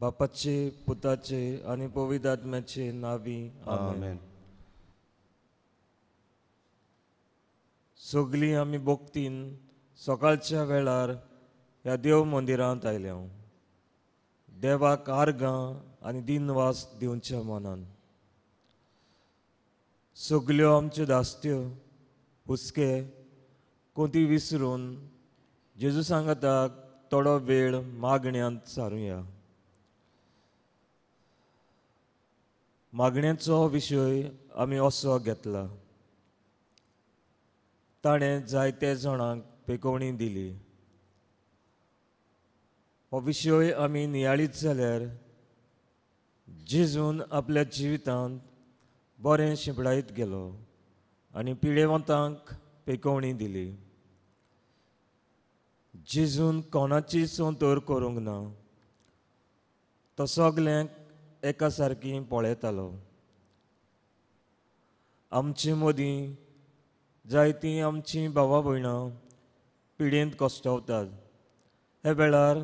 बापाचे पुताचे आनी पवित्र आत्म्याचे नांवी आमेन. सगळीं आमी भक्तीन सकाळच्या वेळार ह्या देव मंदिरांत आयल्या देवाक आर्गां आनी दिनवास दिवच्या मनान. सगल्यो आमच्यो दास्त्यो हुस्के कोती विसरून जेजू सांगाताक थोडो वेळ मागण्यांत सारुया. मागण्याचो विशय आमी असो घेतला. ताणें जायते जाणांक पेकोवणी दिली. हो विशय आमी नियाळीत जाल्यार जेजून आपल्या जिवितांत बरें शिंपडायत गेलो आनी पिडेवंतांक पेकोवणी दिली. जेजून कोणाची संतर करूंक ना, तो सगल्यांक एका सारकी पळयतालो. आमचे मदीं जायतीं आमचीं भावा भयणां पिडेंत कश्टवतात. ह्या वेळार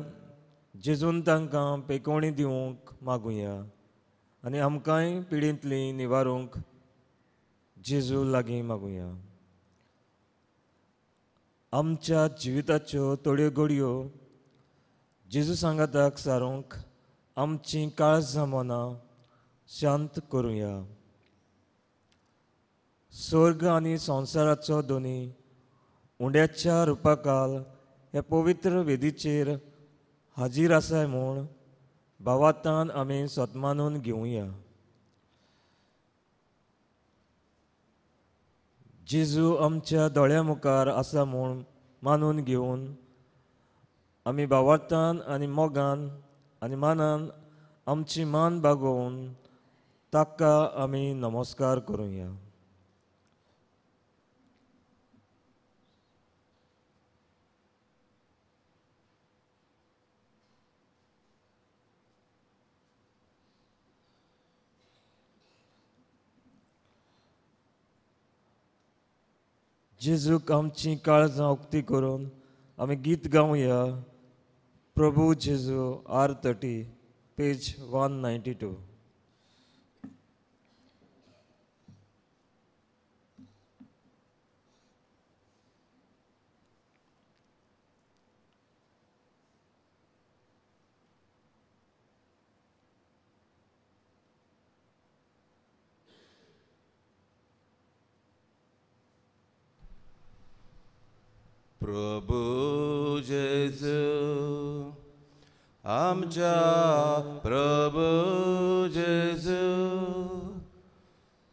जेजून तांकां पेकोवणी दिवंक मागुया आनी आमकांय पिडेंतली निवारूंक जेजू लागीं मागुया. आमच्या जिविताच्यो थोड्यो घडयो जेजू सांगाताक सारूंक आमचीं काळजां मनां शांत करुया. स्वर्ग आनी संवसाराचो दोनी उंड्याच्या रुपाकाल ह्या पवित्र वेदीचेर हाजीर आसाय म्हूण भावातान आमी सत्मानून घेवया. जेजू आमच्या दोळ्या मुखार आसा म्हूण मानून घेवन आमी भावार्थान आनी मोगान आनी मानान आमची मान बागोवन ताका आमी नमस्कार करुया. जेजूक आमची काळजां उक्ती करून आमी गीत गावया. प्रभू जेजू R30 page 192. प्रभू जेजू आमच्या प्रभू जेजू,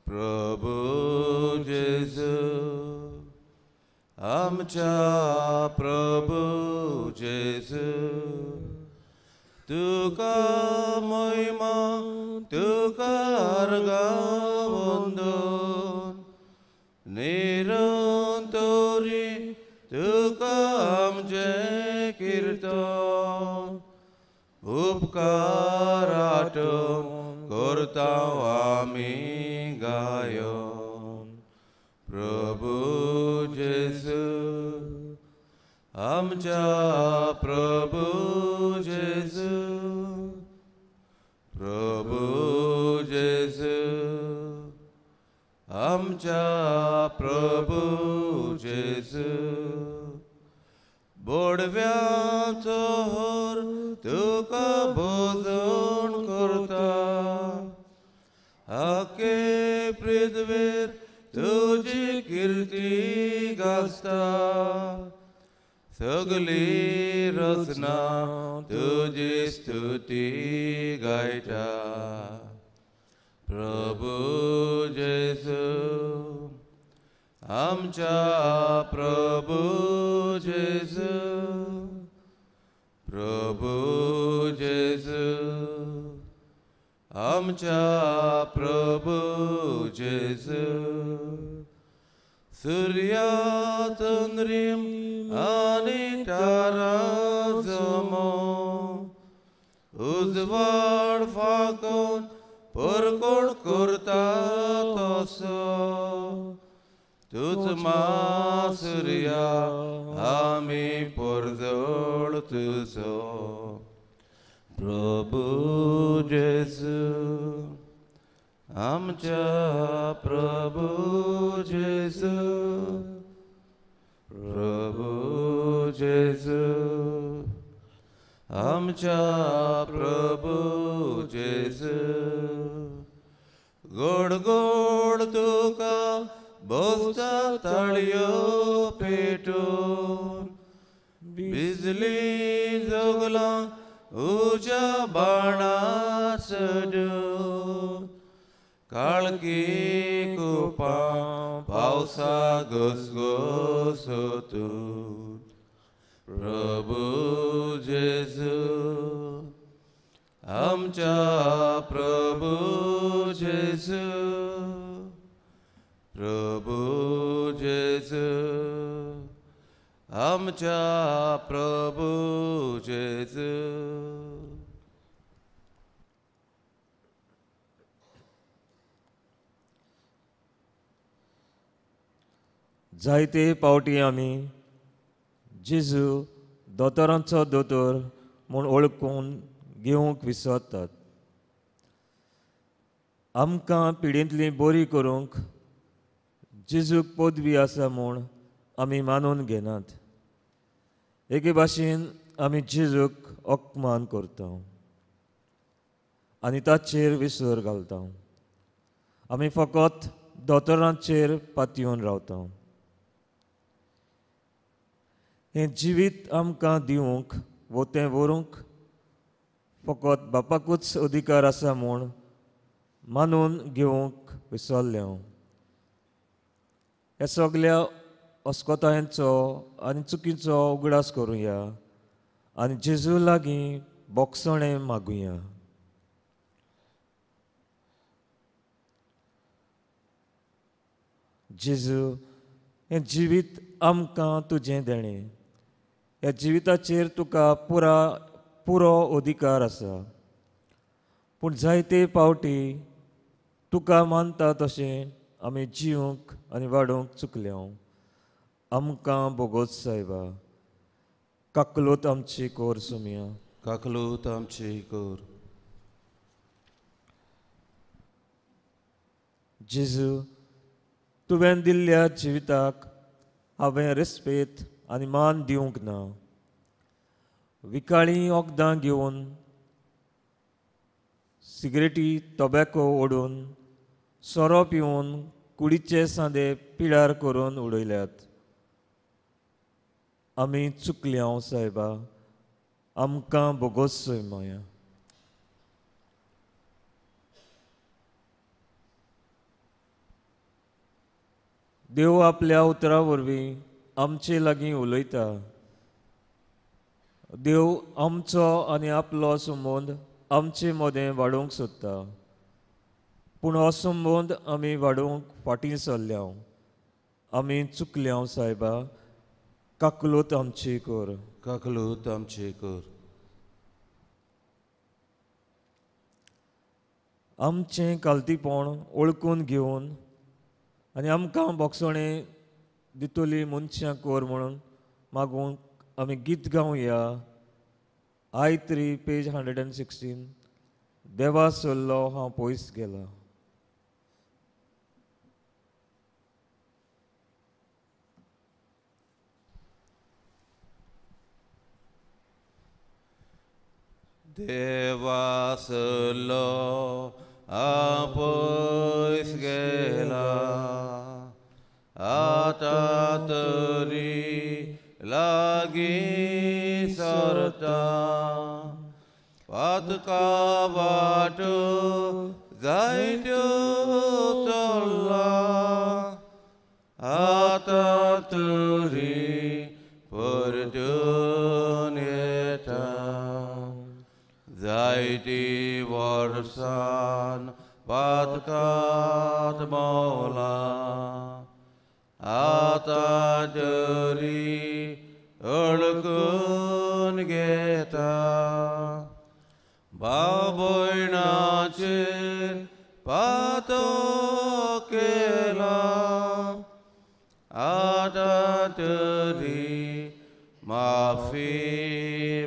प्रभू जेजू आमच्या प्रभू जेजू, तुका महिमा तुका आर्गां वंदन निरंतरी तुका आमचें किर्तन उपकार आठोवन करता आमी गायन. प्रभू जेजू आमच्या प्रभू जेजू, प्रभू जेजू आमच्या प्रभू जेजू, बोडव्याचो होर तुका भोजन करता, आखे पृथ्वीर तुजी किर्ती गाजता, सगली रचना तुजी स्तुती गायता. प्रभू जेजू आमच्या प्रभू जेजू, प्रभू जेजू आमच्या प्रभू जेजू, सुर्या चंद्रीम आनी तारा जमो उजवाड फांकोवन परकोण करता तसो, तूच मा सुर्या आमी परजोळ तुजो. प्रभू जेजू आमच्या प्रभू जेजू प्रभू जेजू आमच्या प्रभू जेजू गोड गोड तुका बोसता ताळयो पेटून बिजली जोगलां उज्या बाणा चडून काळकी कुपां पावसा घसघसतून प्रभू जेजू आमच्या प्रभू जेजू प्रभू जेजू आमच्या प्रभू जेजू. जायते पावटी आमी जेजू दोतोरांचो दोतोर म्हूण वळखून घेवंक विसरतात. आमकां पिडेंतली बरी करूंक जेजूक पदवी आसा म्हूण आमी मानून घेनात. एके भाशेन आमी जेजूक अपमान करता आनी ताचेर विसर घालता. आमी फकत दोतोरांचेर पातयेवन रावता. हें जिवीत आमकां दिवंक वो तें व्हरूंक फकत बापाकूच अधिकार आसा म्हूण मानून घेवंक विसरलें हांव. ह्या सगल्या अस्कोतायांचो आनी चुकीचो उगडास करुया आनी जेजू लागीं बोगसणें मागुया. जेजू, हें जिवीत आमकां तुजें देणें. ह्या जिविताचेर तुका पुरो अधिकार आसा, पूण जायते पावटी तुका मानता तशें आमी जिवंक आनी वाडोवंक चुकल्या. आमकां बोगोत सायबा, काकलोत आमची कोर सुमया, काकलोत आमची कोर. जेजू, तुवें दिल्ल्या जिविताक हांवें रेस्पेत आनी मान दिवंक ना. विकाळीं वखदां घेवन, सिगरेटी टोबॅको ओडून, सोरो पिवन कुडीचे सांदे पिळार करून उडयल्यात. आमी चुकल्या सायबा, आमकां बोगोसय माया. देव आपल्या उतरा वरवीं आमचे लागीं उलयता. देव आमचो आनी आपलो संबंद आमचे मदें वाडोवंक सोदता, पूण हो संबंद आमी वाडोवंक फाटीं सरल्या. आमी चुकल्या सायबा, काकलोत आमची कर, काकलोत आमची कर. आमचें कालतीपण वळखून घेवन आनी आमकां बोगसणें दितली मनशां कर म्हणून मागूंक आमी गीत गावया. I 3 page 116. देवा सरलो हांव पयस गेला. देवा सरलो हांव पयस गेला, आतां तरी लागीं सरता. पातका वाटो जायत्यो चल्ला, आतां तरी परतून येता. जायती वर्सान पातकात मोला, आतां तरी अडकून घेता. भाव भयणाचेर पातो केला, आतां तरी माफी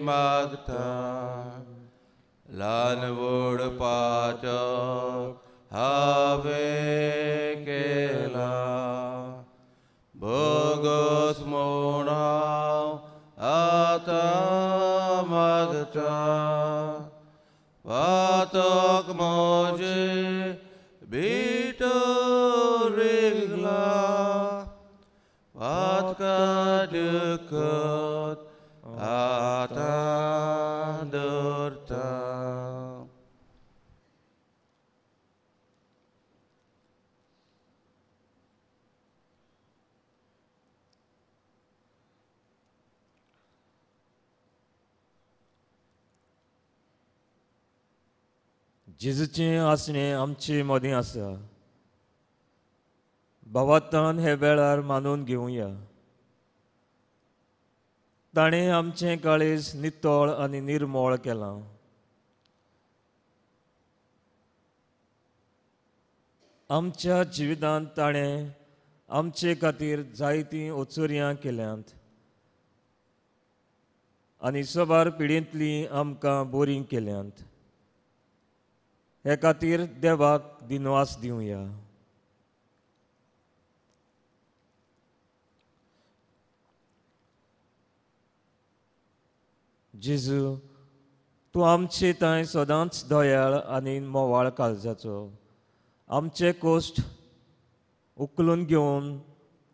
मागता. ल्हान व्हड पातक हांवें केला भोगोस म्हूण हांव आतां मागता पातक म्हजें भितर रिगला पातका दुखत आतां दवरता. जेजूचें आसणें आमचे मदीं आसा. भावार्थान हे वेळार मानून घेवया. ताणें आमचें काळीज नितळ आनी निर्मळ केलां. आमच्या जिवितांत ताणें आमचे खातीर जायतीं ओचोरयां केल्यांत आनी सबार पिळयेंतलीं आमकां बरीं केल्यांत. हे खातीर देवाक दिनवास दिवया. जेजू, तूं आमचे थंय सदांच दयाळ आनी मोवाळ काळजाचो. आमचे कोश्ट उखलून घेवन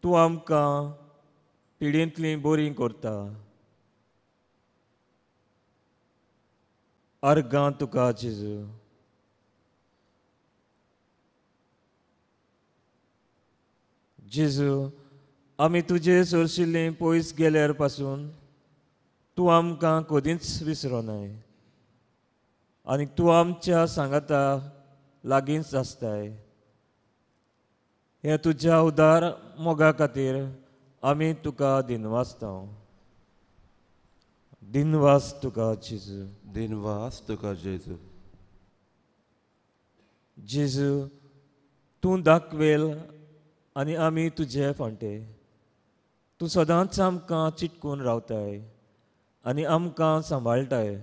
तूं आमकां पिळयेंतलीं बरीं करता. अर्गां तुका जेजू. जेजू, आमी तुजे सोरशिल्लीं पयस गेल्यार पासून तूं आमकां कदींच विसरोनाय आनी तूं आमच्या सांगाता लागींच आसताय. हे तुज्या उदार मोगा खातीर आमी तुका दिनवासता. दिनवास तुका जेजू. दिनवास तुका जेजू. जेजू, तूं दाखवेल आनी आमी तुजे फांटे. तूं सदांच आमकां चिटकून रावताय आनी आमकां सांबाळटाय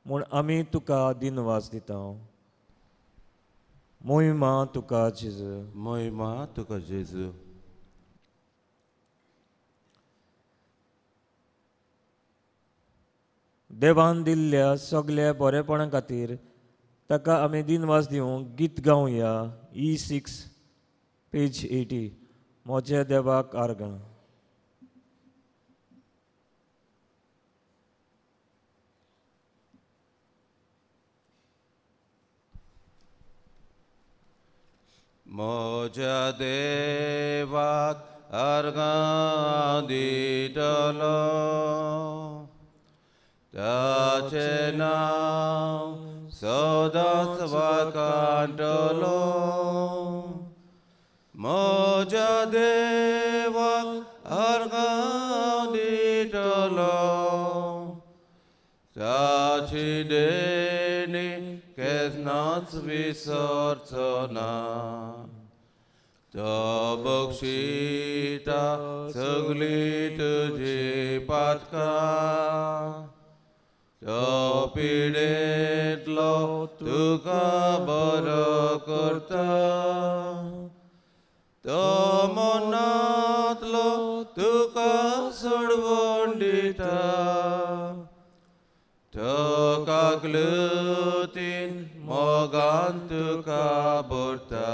म्हूण आमी तुका दिनवास दिता. मोहिमा तुका जेजू. मोहिमा तुका जेजू. देवान दिल्ल्या सगल्या बरेपणा खातीर ताका आमी दिनवास दिवंक गीत गावया. E6 page 80. म्हज्या देवाक आर्गां. म्हज्या देवाक आर्गां दितलो ताचें नांव सदांच वाखाणटलो. म्हज्या देवाक आर्गां दितलो ताची देणी केन्नाच विसरचो ना. तो बक्षिता सगळीं तुजी पातकां तो पिडेंतलो तुका बरो करता. तो मनांतलो तुका सोडवण दिता. तो काकलुतीन मोगान तुका भरता.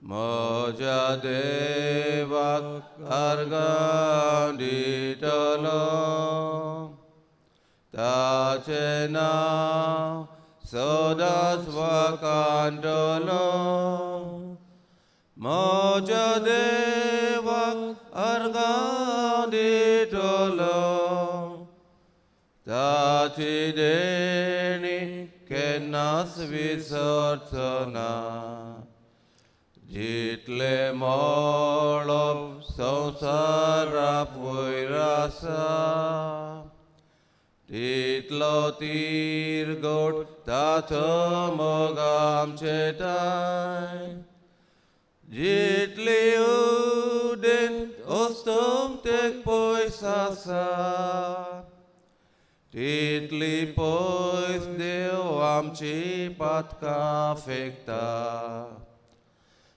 म्हज्या देवाक आर्गां दितलो ताचें नांव सदांच वाखाणटलो. म्हज्या देवाक आर्गां दितलो ताची देणी केन्नाच विसरचो ना. जितलें मळब संवसारा वयर आसा तितलो तीरगोट ताचो मोग आमचे ठांय. जितली उदेंत अस्तंतेक पयस आसा तितली पयस देव आमची पातकां फेकता.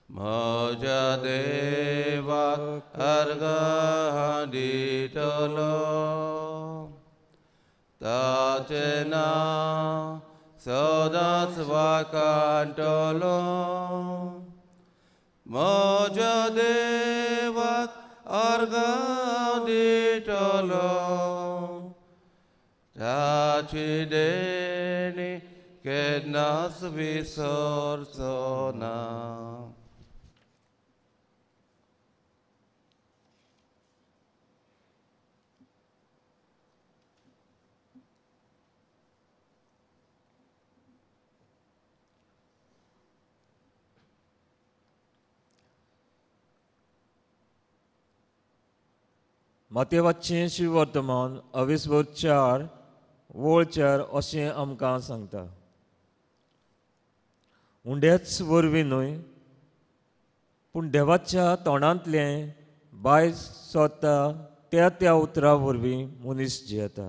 म्हज्या देवाक अर्घां दितलो, ताचें नांव सदांच वाखाणटलो. म्हज्या देवाक अर्घां दितलो, ताची देणी केन्नाच विसरचो ना. मातेवाचें शिववर्तमान अवेसवर 4 वळ 4 अशें आमकां सांगता. उंड्याच वरवीं न्हय पूण देवाच्या तोंडांतलें बाय सोदता त्या त्या उतरा वरवीं मनीस जियेता.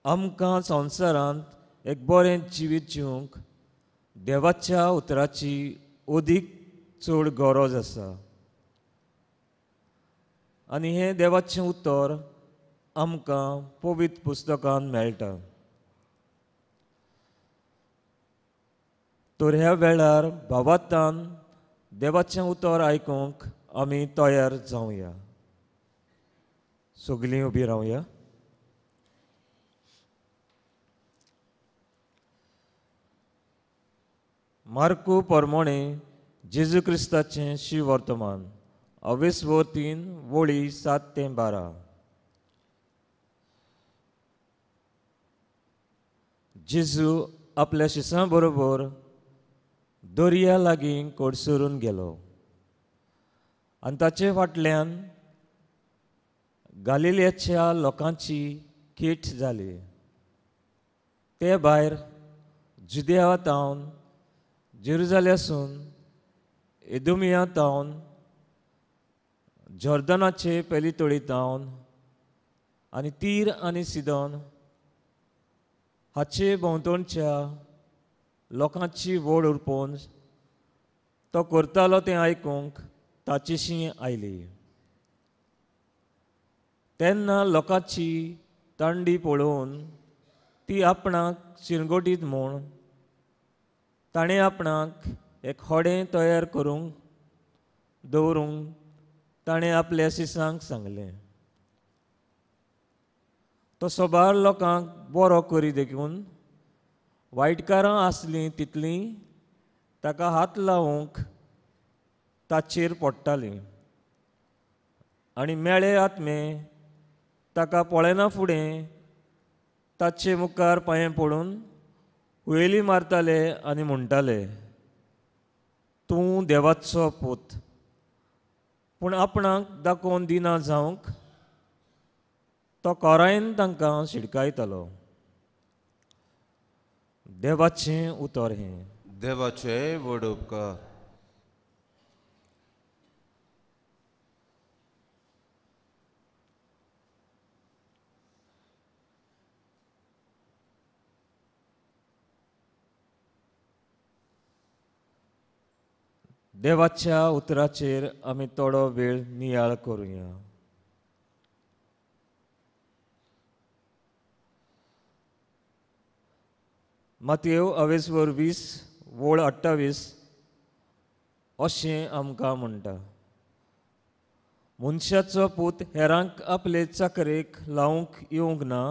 आमकां संवसारांत एक बरें जिवीत जिवंक देवाच्या उतराची अदीक चड गरज आसा आनी हें देवाचें उतर आमकां पवित्र पुस्तकान मेळटा. तर ह्या वेळार भावार्थान देवाचें उतर आयकूंक आमी तयार जावया. सगळीं उबी रावया. मार्कू परमोणे जेजू क्रिस्ताचें शिववर्तमान अवेसवर 3 वळी 7 ते 12. जेजू आपल्या शिसां बरोबर दर्या लागीं कडसरून गेलो आनी ताचे फाटल्यान गालिलियाच्या लोकांची खेट जाली. ते भायर जुदेवा तावन, जेरुजाल्यासून, एदुमिया तावन, जॉर्दनाचे पेलितोळी तावन आनी तीर आनी सिदोन हाचे भोंवतणच्या लोकांची व्हड उरपोवन तो करतालो तें आयकूंक ताचेशी आयली. तेन्ना लोकांची तांडी पळोवन ती आपणाक शिरगोटीत म्हूण ताणें आपणाक एक होडें तयार करूंक दवरूंक ताणें आपल्या शिसांक सांगलें. तो सबार लोकांक बरो करी देखून वायटकारां आसलीं तितलीं ताका हात लावंक ताचेर पडटालीं आनी मेळे आत्मे ताका पळयना फुडें ताचे मुखार पांये पडून हुयेली मारताले आनी म्हणटाले, तूं देवाचो पूत. पूण आपणाक दाखोवन दिना जावंक तो कोरायन तांकां शिडकायतालो. देवाचें उतर हें. देवाचें व्हड उपकार. देवाच्या उतराचेर आमी थोडो वेळ नियाळ करुया. मातेव अवेसवर 20 वळ 28 अशें आमकां म्हणटा, मनशाचो पूत हेरांक आपले चाकरेक लावंक येवंक ना,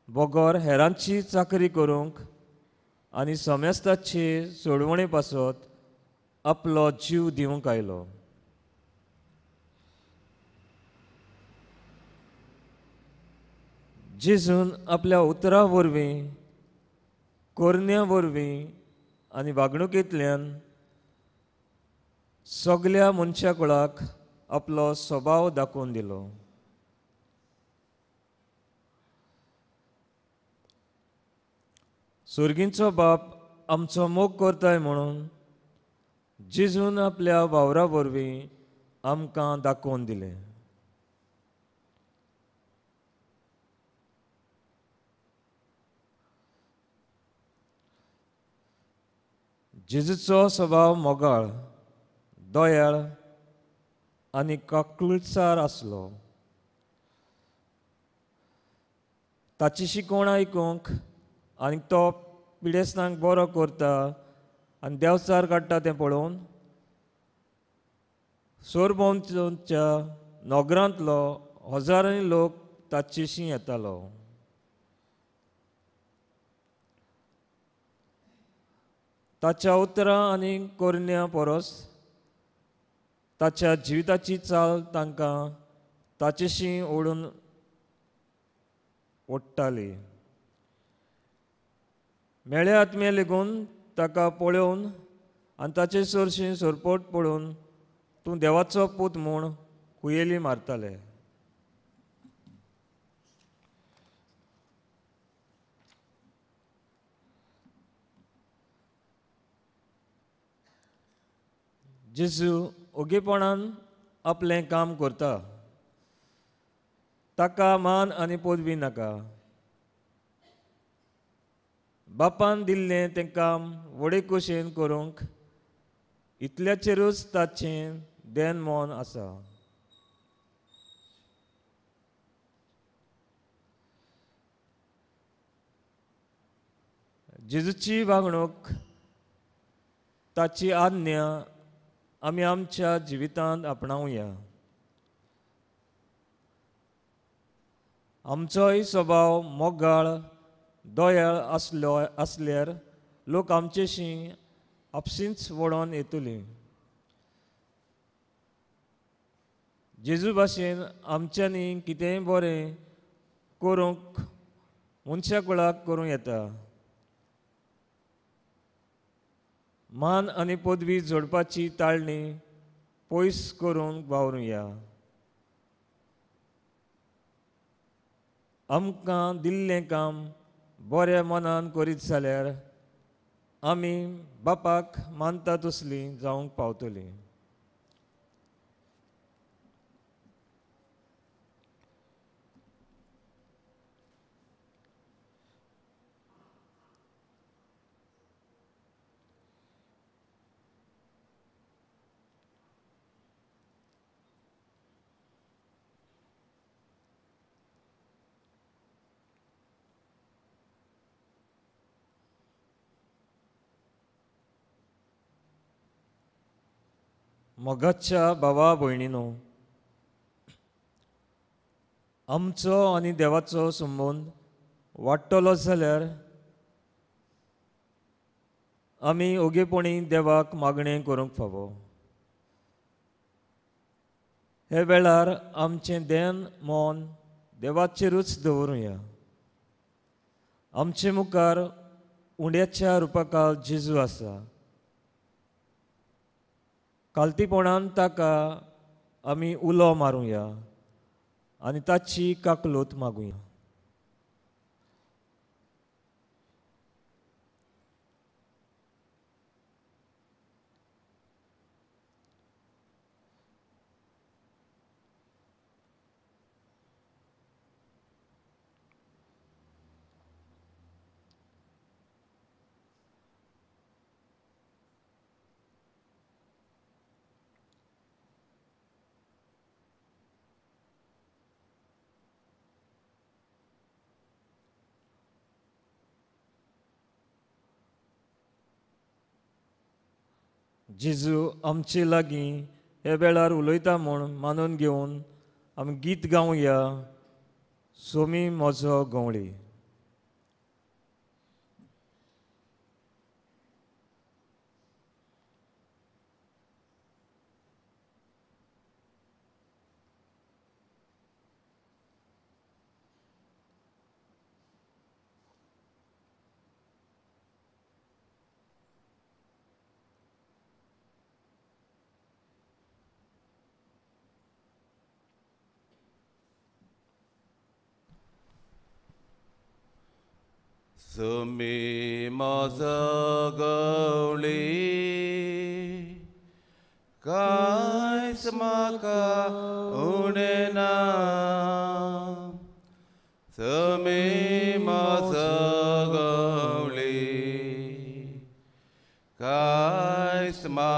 बगर हेरांची चाकरी करूंक आनी समेस्ताचे सोडवणे पासत आपलो जीव दिवंक आयलो. जेजून आपल्या उतरा वरवीं, करण्या वरवीं आनी वागणुकेंतल्यान सगल्या मनशा कुळाक आपलो स्वभाव दाखोवन दिलो. सुर्गींचो बाप आमचो मोग करताय म्हणून जेजून आपल्या वावरा वरवीं आमकां दाखोवन दिलें. जेजूचो स्वभाव मोगाळ, दयाळ आनी काकुळसार आसलो. ताची शिकवण आयकूंक आनी तो पिडेस्तांक बरो करता आनी देंवचार काडटा तें पळोवन सोरभोंवतणच्या नगरांतलो हजारांनी लोक ताचेशी येतालो. ताच्या उतरां आनी करण्या परस ताच्या जिविताची चाल तांकां ताचेशी ओडून ओडटाली. मेळे आत्मे लेगून ताका पळोवन आनी ताचे सरशी सरपट पळोवन तूं देवाचो पूत म्हूण हुयेली मारताले. जेजू ओगेपणान आपलें काम करता. ताका मान आनी पदवी नाका. बापान दिल्लें तें काम व्हडे खोशयेन करूंक इतल्याचेरूच ताचें देन मन आसा. जेजूची वागणूक, ताची आज्ञा आमी आमच्या जिवितांत आपणावया. आमचोय स्वभाव मोगाळ, दयाळ आसलो आसल्यार लोक आमचेशी आपशींच वळोन येतली. जेजू भाशेन आमच्यांनी कितेंय बरें करूंक मनशा कुळाक करूं येता. मान आनी पदवी जोडपाची ताळणी पयस करूंक वावरुया. आमकां दिल्लें काम बऱ्या मनान करीत जाल्यार आमी बापाक मानता तसली जावंक पावतली. मोगाच्या भावा भयणीनो, आमचो आनी देवाचो संबंद वाडटलो जाल्यार आमी ओगेपणी देवाक मागणें करूंक फावो. हे वेळार आमचें ध्यान मन देवाचेरूच दवरुया. आमचे मुखार उंड्याच्या रुपाकाल जेजू आसा. कालतीपणान ताका आमी उलो मारुया आनी ताची काकलूत मागुया. जेजू आमचे लागीं हे वेळार उलयता म्हूण मानून घेवन आमी गीत गावया. सोमी म्हजो गवळी. सुमी म्हजो गवळी कांयच म्हाका उणें ना. सुमी म्हजो गवळी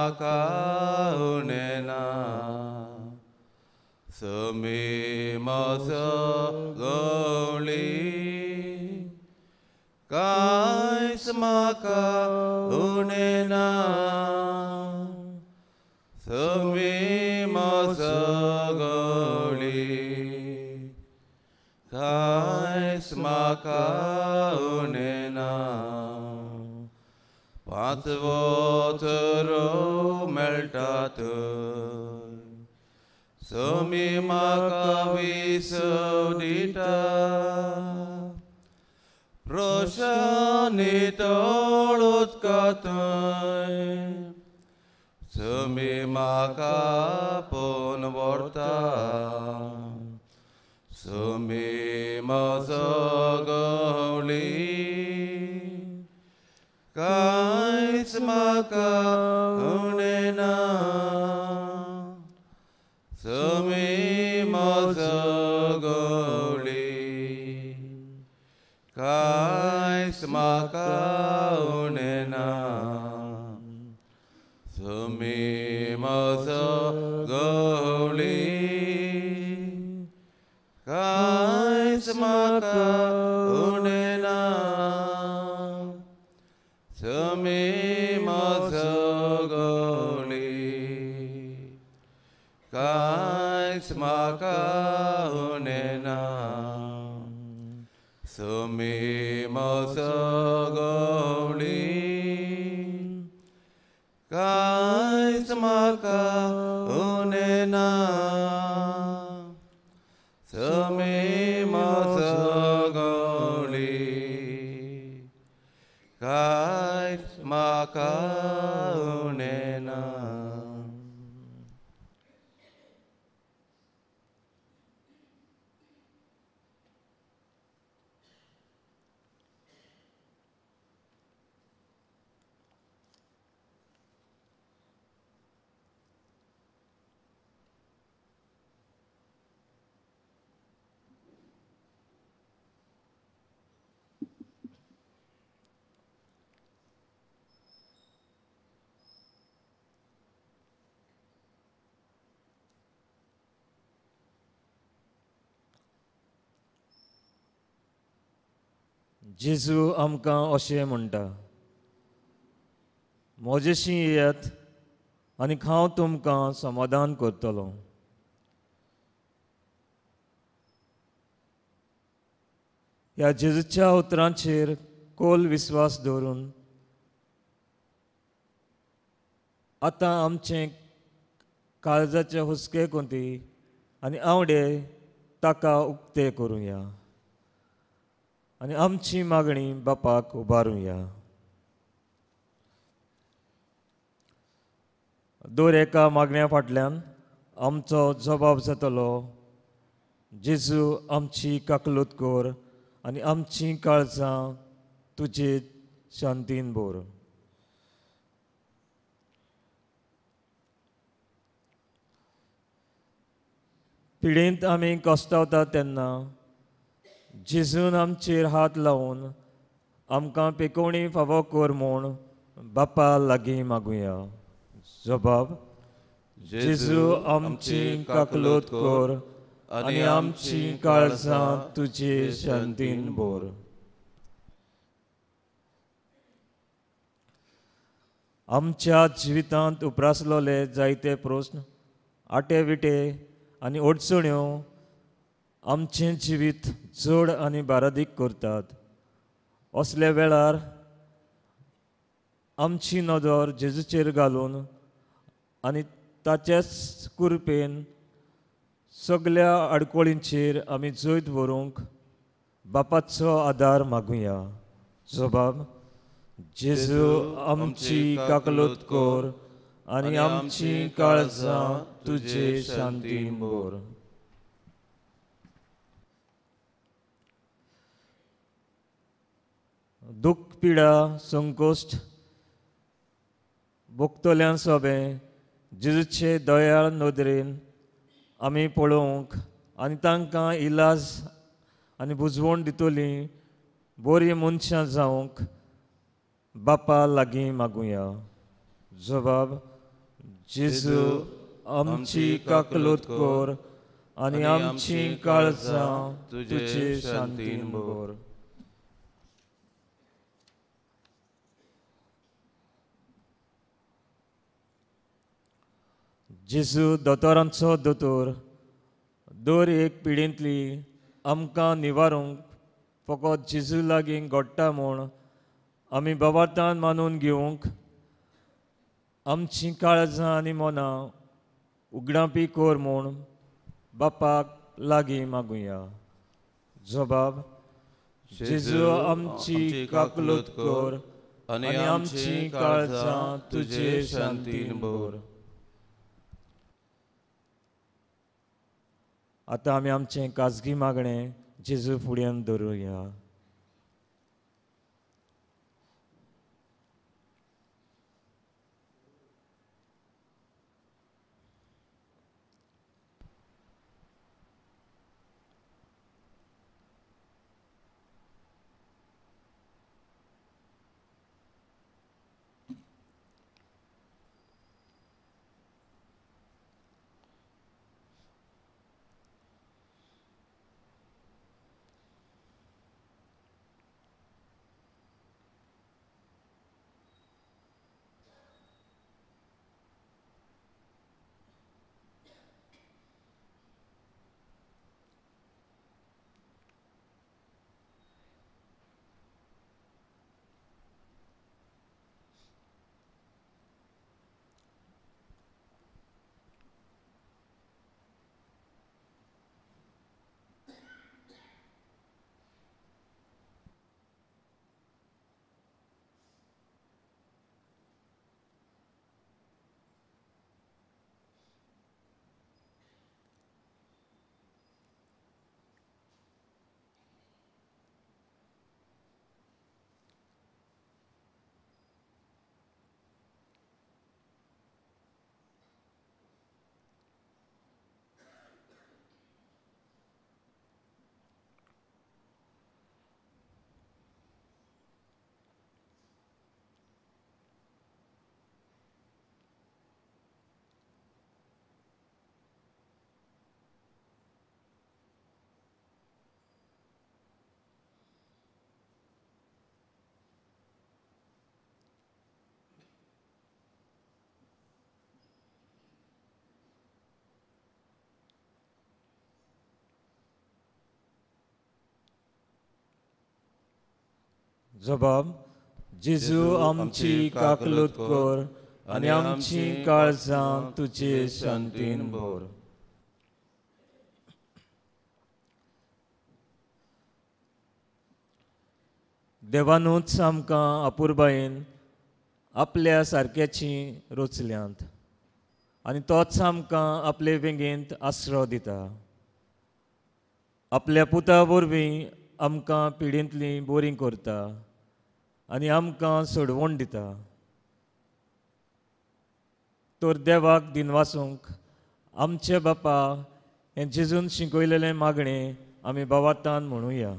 म्हाका उणें ना समी म्हजो गवळी कांयच म्हाका उणें ना समी म्हजो गवळी कांयच म्हाका उणें ना पांचवो चरो मेळटा थंय समी म्हाका विसव दिता प्रशानी तळ उदका थंय समी म्हाका पोवन व्हरता समी म्हजो गवळी कांयच म्हाका उणें ना समी म्हजो गवळी कांयच म्हाका उणें ना समी म्हजो गवळी कांयच म्हाका उणें ना समी म्हजो गवळी कांयच म्हाका उणें ना समी म्हजो गवळी कांयच म्हाका उणें ना समी म्हजो गवळी कांयच म्हाका उणें ना. जेजू आमकां अशें म्हणटा, म्हजेशी येयात आनी हांव तुमकां समाधान करतलो. ह्या जेजूच्या उतरांचेर खोल विस्वास दवरून आतां आमचें काळजाचे हुस्के कोंती आनी आवडे ताका उक्ते करुया आनी आमची मागणी बापाक उबारुया. दर एका मागण्या फाटल्यान आमचो जबाब जातलो, जेजू आमची काकलूत कर आनी आमची काळजां तुजे शांतीन भर. पिडेंत आमी कश्टावता तेन्ना जेजून आमचेर हात लावन आमकां पेकोवणी फावो कर म्हूण बापा लागीं मागुया. जबाब, जेजू आमची काकलूत कर आनी आमची काळजां तुजे शांतीन भर. आमच्या जिवितांत उप्रासलेले जायते प्रस्न, आटे विटे आनी अडचण्यो आमचें जिवीत जड आनी बारादीक करतात. असल्या वेळार आमची नदर जेजूचेर घालून आनी ताचेच कृपेन सगल्या आडकोळींचेर आमी जैत व्हरूंक बापाचो आदार मागुया. जबाब, जेजू आमची काकलूत कर आनी आमची काळजां तुजे शांतीन भर. दुख, पिडा, संकोश्ट भोगतल्यान सोबें जेजूचे दयाळ नदरेन आमी पळोवंक आनी तांकां इलाज आनी बुजवण दितली बरीं मनशां जावंक बापा लागीं मागुया. जबाब, जेजू आमची काकलूत कर आनी आमची काळजां तुजे शांतीन भर. जेजू दोतोरांचो दोतोर, दर एक पिळेंतली आमकां निवारूंक फकत जेजू लागीं घडटा म्हूण आमी बाबार्थान मानून घेवंक आमचीं काळजां आनी मनां उगडापी कर म्हूण बापाक लागीं मागुया. जबाब, जेजू आमची काकलूत कर आनी आमचीं काळजां तुजे शांतीन भर. आतां आमी आमचें खाजगी मागणें जेजू फुड्यान दवरुया. जबाब, जेजू आमची काकलूत कर आनी आमची काळजां तुजे शांतीन भर. देवानूच आमकां अपुरबायेन आपल्या सारक्याची रचल्यांत आनी तोच आमकां आपले वेंगेंत आसरो दिता. आपल्या पुता वरवीं आमकां पिडेंतलीं बरीं करता आनी आमकां सोडवण दिता. तर देवाक दिनवासूंक आमचे बापा हें जेजून शिकयलेलें मागणें आमी बाबातान म्हणुया.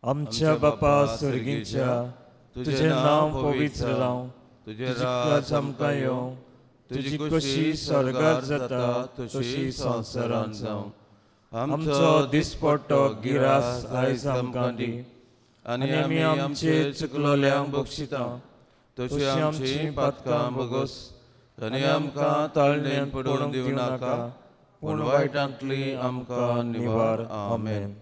आमच्या बापा सर्गीच्या, तुजें नांव पवित्र जावं, तुजें राज आमकां येवं, तुजी कशी स्वर्गार जाता तशी संवसारांत जावं. आमचो दिसपट्टो गिरास आयज आमकां दी आनी आमी आमचे चुकलोल्यांक बक्षिता तशी आमची पातकां भोगोस आनी आमकां ताळणेन पडून दिवं नाका, पूण वायटांतली आमकां निवार. आमेन.